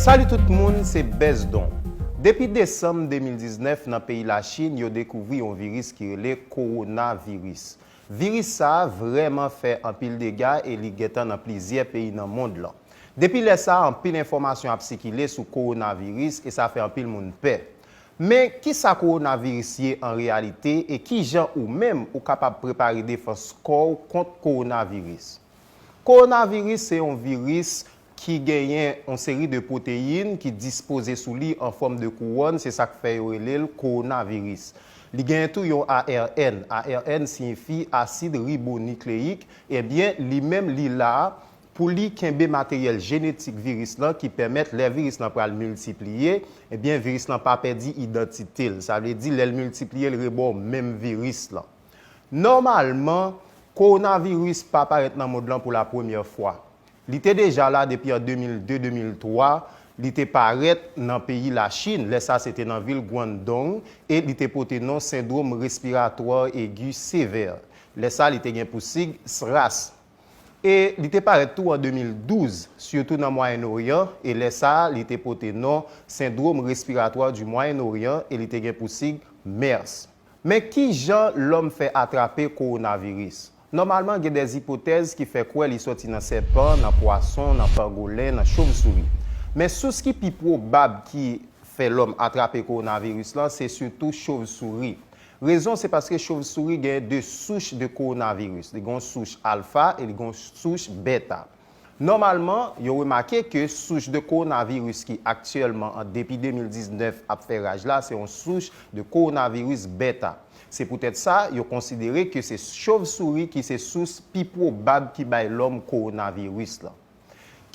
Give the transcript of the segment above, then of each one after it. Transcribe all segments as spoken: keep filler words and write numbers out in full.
Salut tout moun, se Bezdon. Depi desanm de mil diznèf, nan peyi Lachin, yo dekouvri yon viris ki rele kowonaviris. Viris sa a vrèman fè anpil dega e li gentan nan plizyè peyi nan mond lan. Depi lè sa a, anpil enfòmasyon ap sikile sou kowonaviris e sa fè anpil moun pè. Men, ki sa kowonaviris ye an reyalite e ki jan ou menm ou kapab prepare defans kò w kont kowonaviris? Kowonaviris se yon viris ki genyen yon seri de pwoteyin ki dispoze sou li an fòm de kouwòn, se sa k fè yo rele l kowonaviris. Li genyen tou yon A R N. A R N siyifi asid ribonikleyik. Ebyen, li menm, li la pou li kenbe materyèl jenetik viris lan ki pèmèt lè viris lan pral miltipliye, ebyen, viris lan pa pèdi idantite l. Sa vle di, lè l miltipliye, l rebò menm viris lan. Nòmalman, kowonaviris pa parèt nan mond lan pou la premyè fwa. Li te deja la depi an de mil de, de mil twa, li te parèt nan peyi Lachin. Lè sa, se te nan vil Guangdong e li te pote non sendwòm respiratwa egi sevè. Lè sa, li te gen pou sig SRAS. E li te parèt tou an de mil douz, sitou nan Mwayen Oryan, e lè sa a, li te pote non sendwòm respiratwa di Mwayen Oryan e li te gen pou sig MERS. Men ki jan lòm fè atrape kowonaviris? Nòmalman, gen dè ipotèz ki fè kwè li sòti nan sèpan, nan pwason, nan pangolen, nan chovsouri. Men sous ki pi pwobab ki fè lòm atrape kowonaviris lan, se sitou chovsouri. Rezon, se paske chovsouri gen de souch de kowonaviris. Li gen yon souch alfa e li gen yon souch beta. Nòmalman, yo remake ke souch de kowonaviris ki aktyèlman an depi de mil diznèf ap fè raj la, se yon souch de kowonaviris beta. Se poutèt sa, yo konsidere ke se chovsouri ki se sous pi pwobab ki bay lòm kowonaviris lan.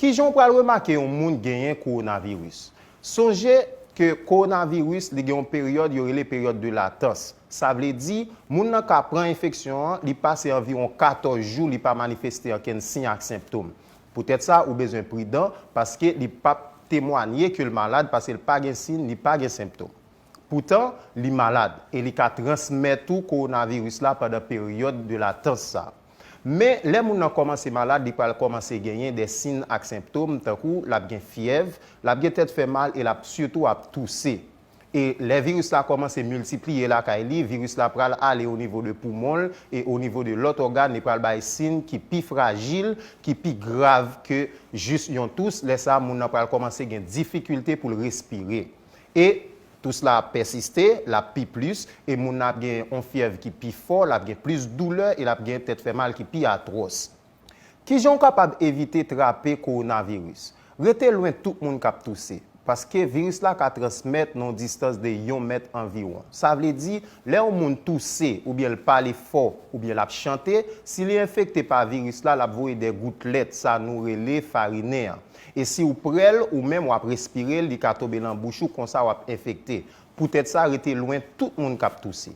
Ki jan w pral remake yon moun genyen kowonaviris? Sonje ke kowonaviris, li gen yon peryòd yo rele peryòd de latans. Sa vle di, moun nan ka pran enfeksyon an, li pase anviwon katòz jou, li pa manifeste ankenn siy ak senptòm. Poutèt sa, ou bezwen pridan, paske li p ap temwanye ke l malad, paske l pa gen siy, li pa gen senptòm. Poutan, li malad e li ka transmèt ou kowonaviris la pandan peryòd de latans sa. Men, lè moun nan kòmanse malad, li pral kòmanse genyen de siy ak senptòm, tankou l ap gen fyèv, l ap gen tèt fè mal e l ap sitou ap touse. E lè viris la kòmanse miltipliye lakay li, viris la pral ale o nivo de poumon l e o nivo de lòt ògàn, li pral bay siy ki pi frajil, ki pi grav ke jis yon tous. Lè sa a, moun nan pral kòmanse gen difikilte pou l respire. E tous la ap pèsiste, l ap pi plis, e moun nan ap gen yon fyèv ki pi fò, l ap gen plis doulè e l ap gen tèt fè mal ki pi atwòs. Ki jan w kapab evite trape kowonaviris? Rete lwen tout moun k ap touse, paske viris la ka transmèt nan yon distans de yon mèt anviwon. Sa vle di, lè yon moun touse oubyen l pale fò oubyen l ap chante, si li enfekte pa viris la, l ap voye de goutlèt, sa nou rele farinen an. E si w pre l, ou menm w ap respire l, li ka tonbe nan bouch ou, konsa w ap enfekte. Poutèt sa, rete lwen tout moun k ap touse.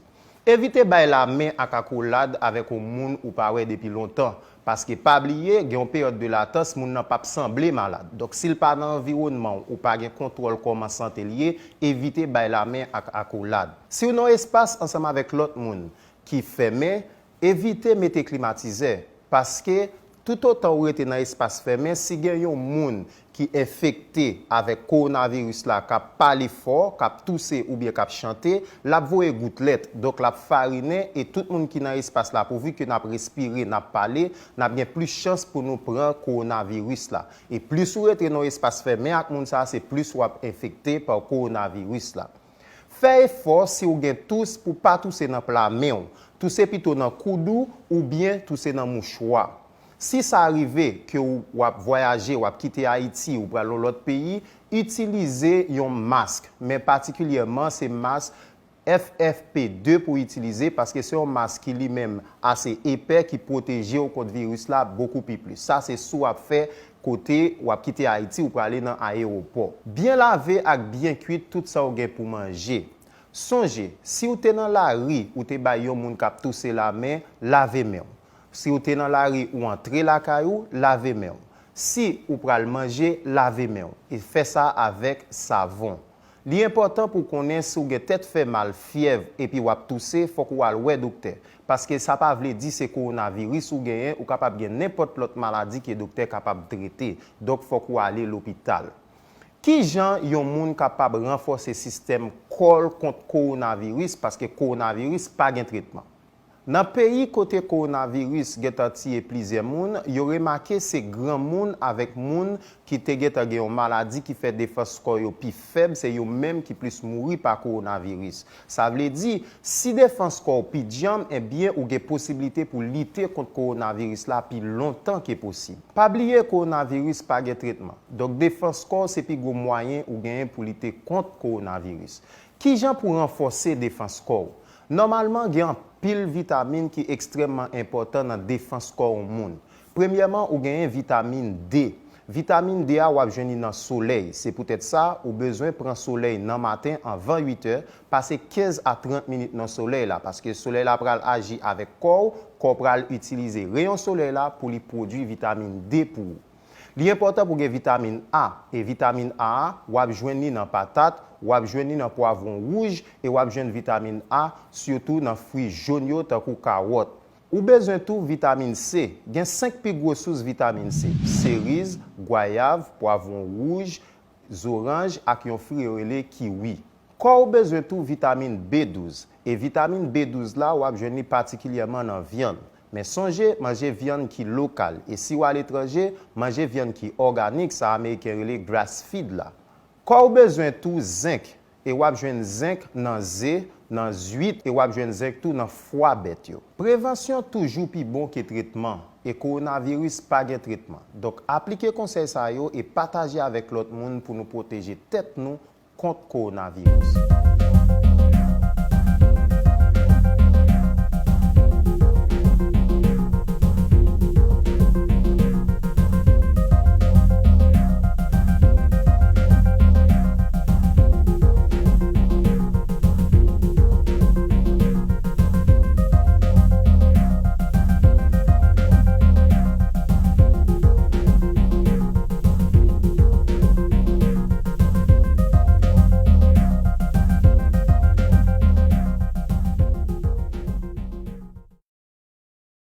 Evite bay lamen ak akolad avèk yon moun ou pa wè depi lontan, paske pa bliye, gen yon peryòd de latans moun nan p ap sanble malad. Donk, si l pa nan anviwònman w, ou pa gen kontwòl kòman sante l ye, evite bay lamen ak akolad. Si w nan yon espas ansanm avèk lòt moun ki fèmen, evite mete klimatizè, paske toutotan ou rete nan espas fèmen, si gen yon moun ki enfekte avèk kowonaviris la, k ap pale fò, k ap touse oubyen k ap chante, l ap voye goutlèt, donk l ap farinen, e tout moun ki nan espas la, pouvi ke n ap respire, n ap pale, n ap gen plis chans pou nou pran kowonaviris la. E plis ou rete nan yon espas fèmen ak moun sa a, se plis w ap enfekte pa kowonaviris la. Fè efò si w gen tous pou pa touse nan pla men w. Touse pito nan koud ou oubyen touse nan mouchwa. Si sa rive ke w, w ap vwayaje, w ap kite Ayiti, ou pral yon lòt peyi, itilize yon mask, men patikilyèman se mask F F P de pou itilize, paske se yon mask ki li menm ase epè, ki pwoteje w kont viris la bokou pi plis. Sa se si w ap fè kote w ap kite Ayiti, ou prale nan ayewopò. Byen lave ak byen kwit tout sa w gen pou manje. Sonje, si w te nan lari, ou te bay yon moun k ap touse lamen, lave men w. Si w te nan lari, ou antre lakay ou, lave men w. Si ou pral manje, lave men w. E fè sa avèk savon. Li enpòtan pou w konnen si w gen tèt fè mal, fyèv, epi w ap touse, fòk ou al wè doktè. Paske sa pa vle di se kowonaviris ou genyen, ou kapab gen nenpòt lòt maladi ke doktè kapab trete. Donk, fòk ou ale lopital. Kijan yon moun kapab ranfòse sistèm kò l kont kowonaviris, paske kowonaviris pa gen tretman? Nan peyi kote kowonaviris gentan tiye plizyè moun, yo remake se granmoun avèk moun ki te gentan gen yon maladi ki fè defans kò yo pi fèb, se yo menm ki plis mouri pa kowonaviris. Sa vle di, si defans kò w pi djanm, ebyen ou gen posiblite pou lite kont kowonaviris la pi lontan ke posib. Pa bliye kowonaviris pa gen tretman. Donk defans kò w se pi gwo mwayen ou genyen pou lite kont kowonaviris. Kijan pou ranfòse defans kò w? Nòmalman, gen anpil vitamin ki ekstrèmman enpòtan nan defans kò yon moun. Premyèman, ou genyen vitamin D. Vitamin D a w ap jwenn li nan solèy. Se poutèt sa, ou bezwen pran solèy nan maten anvan uit è, pase kenz a trant minit nan solèy la, paske solèy la pral aji avèk kò w, kò w pral itilize reyon solèy la pou li pwodui vitamin D pou ou. Li enpòtan pou gen vitamin A, e vitamin A a, w ap jwenn li nan patat, w ap jwenn li nan pwavwon wouj, e w ap jwenn vitamin A sitou nan fwi jòn yo tankou kawòt. Ou bezwen tou vitamin C. Gen senk pi gwo sous vitamin C: seriz, gwayav, pwavwon wouj, zoranj ak yon fwi yo rele kiwi. Kò w bezwen tou vitamin B douz, e vitamin B douz la w ap jwenn li patikilyèman nan vyann. Men sonje, manje vyann ki lokal, e si w aletranje, manje vyann ki òganik, sa Ameriken rele grass feed la. Kò w bezwen tou zenk, e w ap jwenn zenk nan ze, nan zwit, e w ap jwenn zenk tou nan fwa bèt yo. Prevansyon toujou pi bon ke tretman, e kowonaviris pa gen tretman. Donk, aplike konsèy sa yo e pataje avèk lòt moun pou nou pwoteje tèt nou kont kowonaviris.